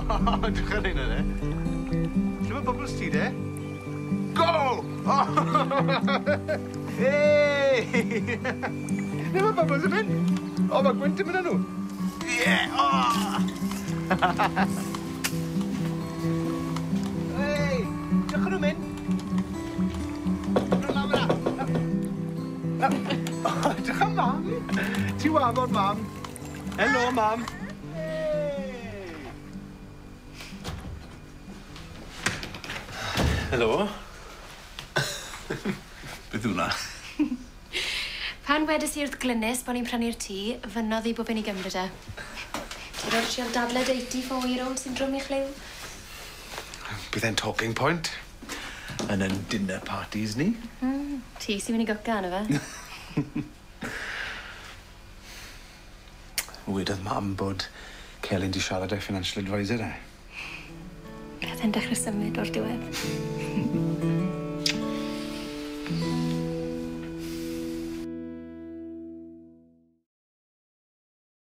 Drych ar hynna, ne? Lle mae bubbles ti, de? Go! Hey! Le mae bubbles yn mynd? O, mae gwynt yn mynd â nhw. Ie! O! Hey! Drych ar nhw'n mynd. Nhw'n lan fyna. Drych ar mam. Ti wafod, mam. Helo, mam. Helo. Beth yw hwnna? Pan wedes i wrth Glynis bo' ni'n prynu'r tŷ, fynnodd hi bo' fi'n 'i gymryd e. Ti rioed trial dadle 'da 84-year-old sy'n drwm 'i chlyw? Bydd e'n talking point. Yn 'yn dinner parties ni. Ti sy'n myn' i gwca arno fe. Wedodd mam bod Celyn 'di siarad â'i financial advisor e. Pethe'n dechre symud o'r diwedd.